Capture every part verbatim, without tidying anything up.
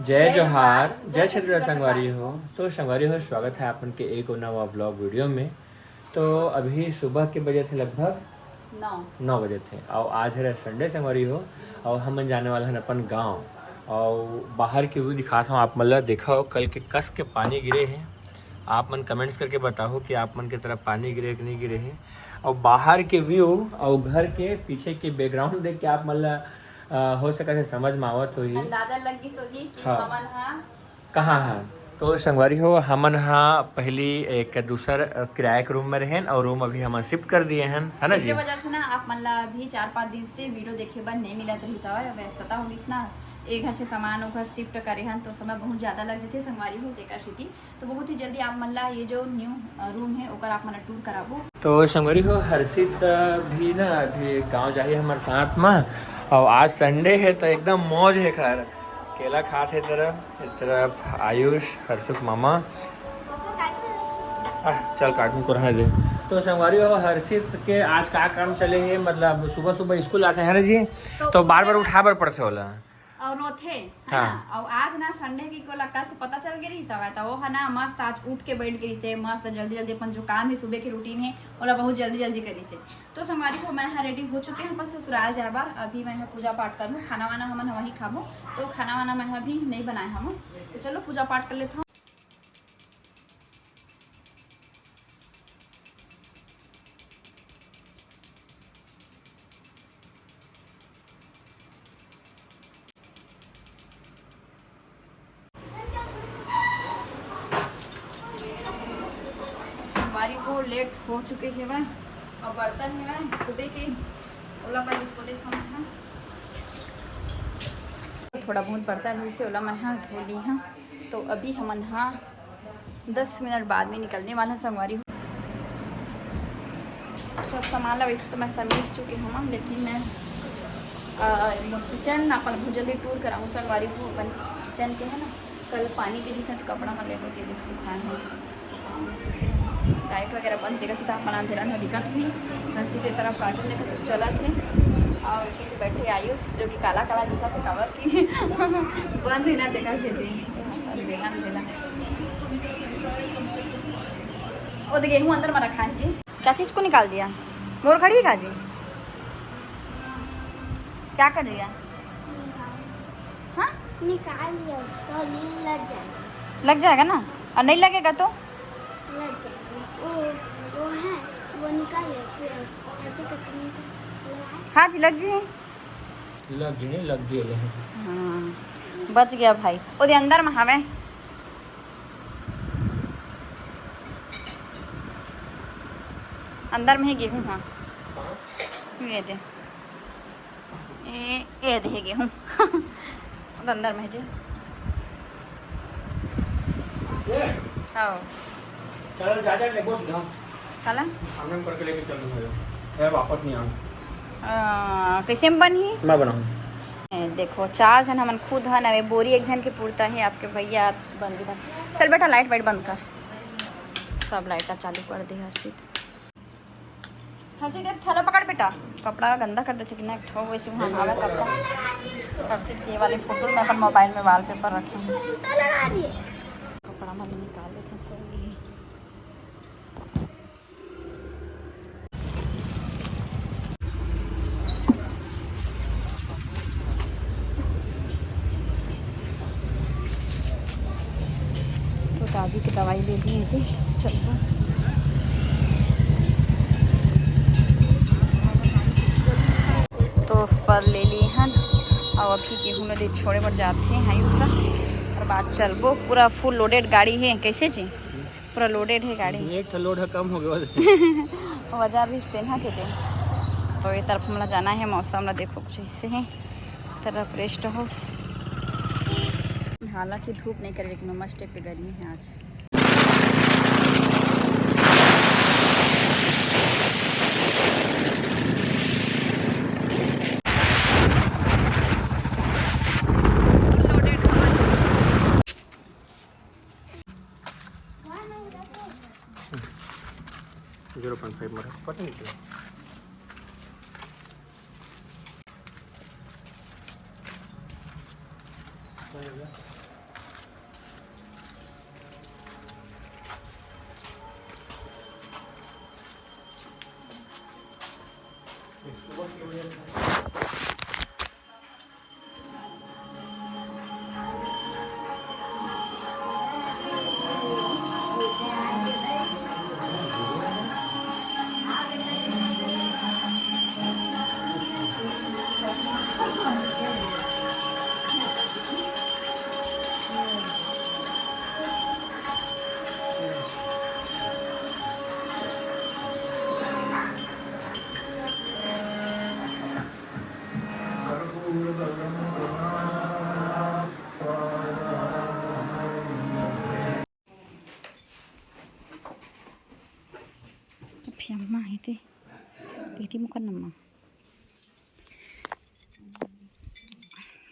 जय जोहार, जय छत्तीसगढ़ संगवारी हो। तो संगवारी हो, स्वागत है आप मन के एक और नवा व्लॉग वीडियो में। तो अभी सुबह के बजे थे लगभग नौ। नौ बजे थे, और आज हरे संडे संगवारी हो, और हमन जाने वाला हन अपन गाँव। और बाहर के व्यू दिखात हूँ आप मन ला, देखो कल के कस के पानी गिरे है। आप मन कमेंट्स करके बताओ कि आप मन के तरफ पानी गिरे कि नहीं गिरे है। और बाहर के व्यू और घर के पीछे के बैकग्राउंड देख के आप मन ला, अ, हो सकत है समझ में आवत होही। अंदाजा लग गिस होही कि हाँ। हमन हा कहाँ हन। तो संगवारी हो, हमन हा पहली एक दूसर, अ, किराया के रूम में रहेन और रूम अभी हमन शिफ्ट कर दिए हन, है ना जी? वजह से ना आप मन ला अभी चार पाँच दिन से वीडियो देखे बर नहीं मिलत रहिस हवय, व्यस्तता हो गिस ना, ए घर से सामान ओ घर शिफ्ट करे हन तो समय बहुत ज्यादा लग जथे संगवारी हो, तेकर सेती। तो बहुत ही जल्दी आप मन ला ये जो न्यू, अ, रूम है ओकर आप मन ला टूर कराबो। तो संगवारी हो, हर्षित भी ना अभी गांव जाही हमर साथ में, और आज संडे है तो एकदम मौज है घर। केला खात है तरफ, एक तरफ आयुष, हर्षित मामा। आ, चल काटू को रहने दे। तो संगवारी हो, हर्षित के आज का काम चले है, मतलब सुबह सुबह स्कूल आते हैं ना जी, तो तो बार बार उठा बर पड़थे वाला। और रोथे, है हाँ। ना? और आज ना संडे की को लक्का से पता चल गई रही सब, तो वो है ना मस्त आज उठ के बैठ गई से, मस्त जल्दी जल्दी अपन जो काम है सुबह की रूटीन है, ओला बहुत जल्दी जल्दी करी से। तो संगवारी हो, मैं यहाँ रेडी हो चुके हैं अपन ससुराल जाए बार। अभी मैं यहाँ पूजा पाठ कर लूँ, खाना वाना हमन वहीं खाबो, तो खाना वाना मैं अभी नहीं बनाए हम। तो चलो पूजा पाठ कर लेता हूँ। संगवारी हो, लेट हो चुके हेवय, और बर्तन हेवय सुबह के, ओला पहले धो लेत हन। थोड़ा बहुत बर्तन रहिसे, ओला मैं हा धो ली हाँ। तो अभी हमन हा दस मिनट बाद में निकलने वाला संगवारी हो। सब सामान ला वैसे तो मैं समेट चुके हूँ, लेकिन अ, मोर किचन अपन बहुत जल्दी टूर कराऊँ संगवारी हो, अपन किचन के है ना। कल पानी गिरिस हे तो कपड़ा मन लेको तेल सुखाए हूँ। लाइट वगैरह बंद, देखा था अपन अंधेरा अंधेरा दिखत भी। हर्षित ए तरफ कार्टून देखत तो चलत हे, और एक बैठे आयुष जो कि काला काला दिखत हे, काबर कि बंद है ना, देखा से दे अंधेरा अंधेरा। ओ दे गेहूं अंदर में रखा है जी। क्या चीज को निकाल दिया? मोर खड़ी है का जी? क्या कर दिया? हाँ? निकाल लिया उसका, और लग जाएगा। लग जाएगा ना, और नहीं लगेगा तो? लग जाएगा। वो, वो है, वो निकाल ले, फिर ऐसे करके निकाल, लगाए। हाँ जी, लग जी। लग जी, लग गए। हाँ, बच गया भाई। ओदे अंदर में हवे। अंदर में ही गेहूं, हाँ। ये दे। ए, ए दे गेहूं। तो अंदर में जी। ये? हाँ। चल, जा, जा, ले, बस, जा। काला? सामने में करके लेके चल दूंगा ये। मैं वापस नहीं आऊँ। आ, कैसे में बनही? मैं बनाऊँ। ए, देखो, चार झन हमन खुद हन, अबे बोरी एक झन के पुरता है, आपके भैया, आप बंद कर। चल बेटा, लाइट वाइट बंद कर। सब लाइट चालू कर दे हर्षित। हर्षित, एक थैला पकड़ बेटा, कपड़ा गंदा कर देथे कि ना, एक ठो वैसे वहाँ भावे कपड़ा। हर्षित के वाले फोटो मैं अपन मोबाइल में वॉलपेपर रखे हूँ। कपड़ा मन निकाल देथे सब। तो दादी की दवाई ले ली है, चलता। तो फल ले लिए हन, और अभी गेहूं ला दे छोड़े बर जाते हैं, हाई उसा, और बाद चलबो। पूरा फुल लोडेड गाड़ी है, कैसे जी? पूरा लोडेड है गाड़ी। एक ठो लोड है, कम हो गया। वजह भी तेना के दे। तो ये तरफ हमला जाना है, मौसम ला देखो कुछ ऐसे है। तरफ रेस्ट हाउस। हालांकि धूप नहीं करे, लेकिन मस्त टाइप के गर्मी है आज। जीरो पॉइंट फाइव मारा, पता नहीं चला। इति मुकर नम्मा।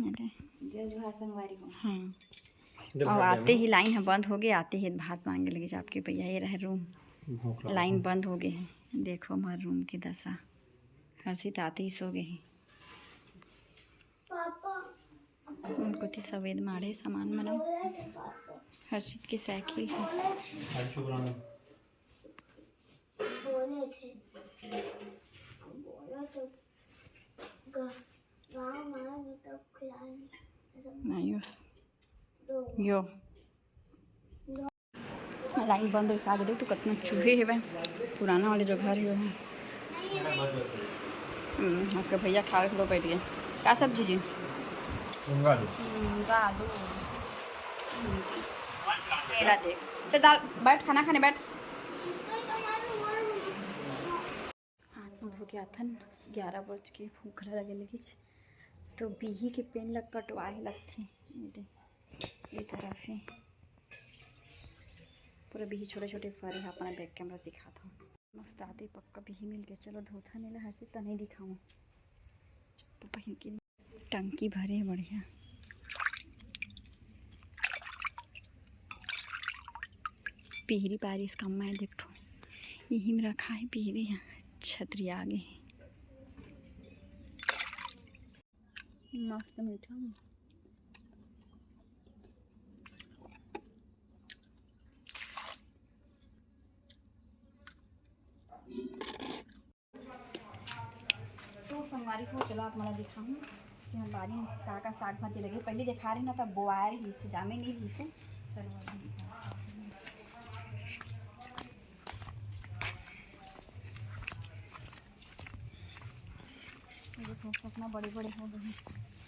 अरे। जय जोहार संगवारी हो। हाँ। जब और भाग आते जाए ही लाइन ह बंद हो गए, आते ही भात मांगे लगे आपके भैया, ये रहे रूम। भूख लगा लाइन है। बंद हो गए है। देखो हमारे रूम की दशा। हर्षित आते ही सो गए हैं। उनको थी सफेद माड़े सामान मनो। हर्षित की साइकिल है। आयुष। यो। लाइन बंद होइस, आगे देख तो कतना चूहे हेवय। पुराना वाले जो घर हेवय। हम्म, आपके भैया खा के लो बैठ गए। का सब्जी जी? मूंगा आलू। हम्म, मूंगा आलू। हम्म, केला दे। चल दाल, बैठ, खाना खाने बैठ। हाथ मुंह धो के आथन, ग्यारह बज के, भूख घला लगे लगिस। तो बिही के पेड़ ल कटवाए लगथे, ये दे, ये तरफ हे। पूरा बिही छोटे-छोटे फरे हे, अपना back camera दिखात हूँ। मस्त आते पक्का बिही मिल के। चलो धोथन एला, हंसी त नहीं दिखाऊँ। चप्पल पहन के टंकी भरे हे बढ़िया। पिहरी पारिस कम्मा हे, देख ठो। इही में रखा हे पिहरी ह। छतरी आगे हे। मस्त मीठा। तो संगवारी हो, चलो आप मन ला दिखाहूँ कि हमर बारी में का का साग भाजी लगे। पहले देखा रहे ना, तब बोआए रहिस, जामे नहीं रहिस। चलो अभी दिखाहूँ। ये देखो, कितना बड़े बड़े हो गए हैं।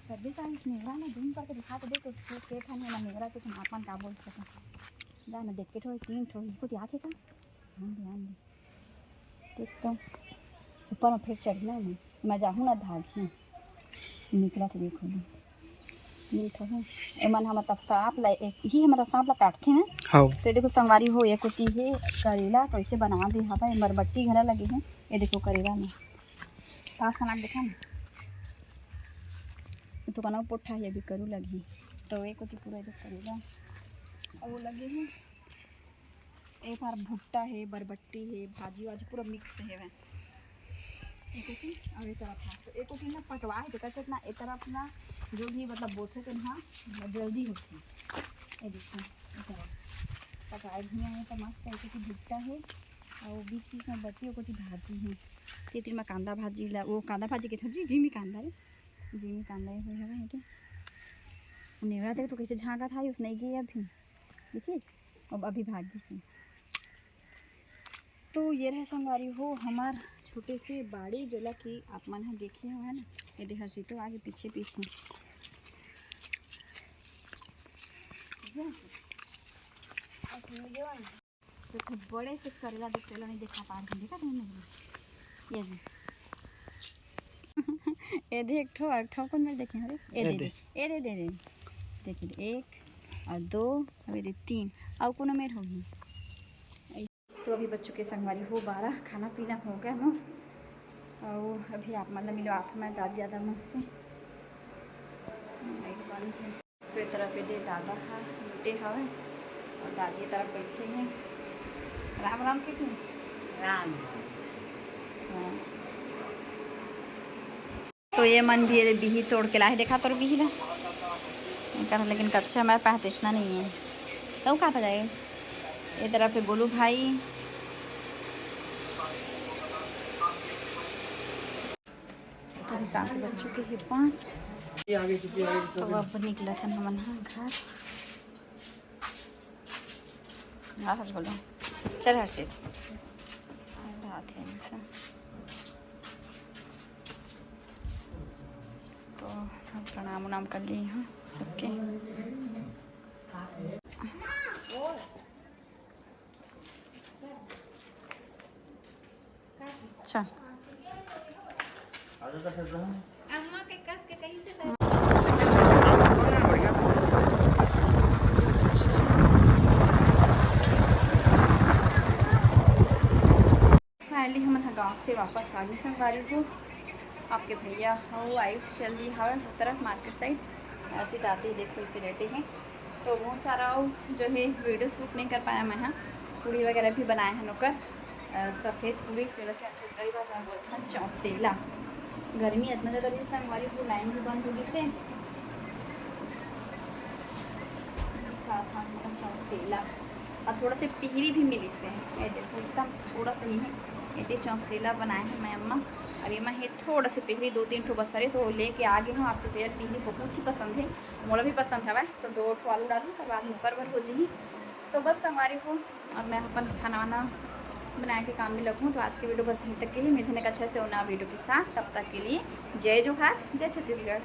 तब भी टाइम नेवरा ना zoom करके दिखा के दे, तो खेत है ना, नेवरा के अपन का बोल सके। जा ना, देख के ठो, तीन ठो, इनको दिया के का? हाँ, ध्यान दे। देख तो, ऊपर में फिर चढ़ना नहीं, मैं जाहूँ ना, भागी निकला तो देखो ना, मिलत हो। एमन ह मतलब सांप ला, यही ह मतलब सांप ला काटथे ना। हाँ। तो ये देखो संगवारी हो, ये कोती हे करेला, तो इसे बना दे हवा, ये बरबट्टी घला लगे हे। ये देखो करेला में पास खाना देखा ना, ये तो कना पोट्ठा हे, अभी करू लगी। तो ये कोती पूरा ये देखो करेला, और वो लगे हे। ए पार भुट्टा हे, बरबट्टी हे, भाजी वाजी पूरा mix हे वह। एक कोती अउ ए तरफ हे। तो एक कोती ना पटवा हे, तेकर चलते ना ए तरफ ना जो भी मतलब बोथे तो ना जल्दी होथे। ये देखो, ए तरफ पटवाए भुइयां हे तो मस्त हे, एक कोती भुट्टा हे अउ बीच बीच में बरबट्टी, एक कोती भाजी हे। ते तीर में कांदा भाजी ला, वो कांदा भाजी के था जी, जिमी कांदा रे, जिमी कांदा हे, हे, हे, हे। नेवरा देख तो कैसे झांकत हे, उसने गई अभी। देखिस, अब अभी भाग गिस। तो ये रहे संगवारी हो हमार छोटे से बाड़ी, जोला कि आप मन ह देखे हो, है ना, ये देखा सीतो आगे पीछे पीछे। तो खूब बड़े से करेला देख, चलो नहीं देखा पा रहे, देखा तुमने? ये दे। ये दे, एक ठो, एक ठो कौन मेर देखे? अरे, ये ये दे, दे। दे, ये दे, दे, दे। देखे दे, एक और दो, अबे दे तीन, और कोनो मेर होही। तो अभी बच्चों के संगवारी हो बारह, खाना पीना हो गया ना, और अभी आप मतलब मिलो आत्मा दादी दादा मन से। लाइट बंद है। तो ए तरफ ए दे दादा ह लेटे हवय अउ दादी ए तरफ बइठे हे। राम राम किटू। राम। हाँ। तो ये मन भी ये बिही तोड़ के लाए, देखा तोर बिही ला। एकर लेकिन कच्चा हमारे पास इतना नहीं है। तो कहाँ पे जाएगा? ए तरफ है गोलू भाई। अभी सात बज चुके हैं, पाँच। तो अब निकलत हन हमन ह घर। आ हर बोलो, चल हर्षित। आ बात है ऐसा। तो हम प्रणाम उनाम कर लिए हैं सबके। चल। Finally हमन ह गाँव से वापस आ गई संगवारी हो। आपके भैया हो, वाइफ चल दी हवे उस तरफ मार्केट साइड। ऐसे जाते ही देखो इसे लेटे हैं, तो बहुत सारा जो है वीडियो शूट नहीं कर पाया मैं। हाँ, पूड़ी वगैरह भी बनाए हैं ओकर, अ, सफेद पूड़ी, चलो क्या चुटरी भाषा में बोलते हैं चौसेला। गर्मी इतना ज़्यादा रही संगवारी हो, लाइन भी बंद हो गई से। खा खा मतलब चौसेला। और थोड़ा से पिहरी भी मिली से, ये देखो एकदम थोड़ा सा नहीं है, ये चौसेला बनाए हैं मैं अम्मा। अभी मैं ये थोड़ा से पिहरी दो तीन ठो बस रहे तो लेके आ गए हूँ। आपके भैया पिहरी बहुत ही पसंद है, मोला भी पसंद हवै, तो दो ठो आलू डालूँ, ओकर बाद ओकर बर हो जही। तो बस संगवारी हो, और मैं अपन खाना वाना बनाए के काम में लगूँ। तो आज की वीडियो बस यहीं तक के ही, मिलते हैं एक अच्छा से नया वीडियो के साथ। तब तक के लिए जय जोहार, जय छत्तीसगढ़।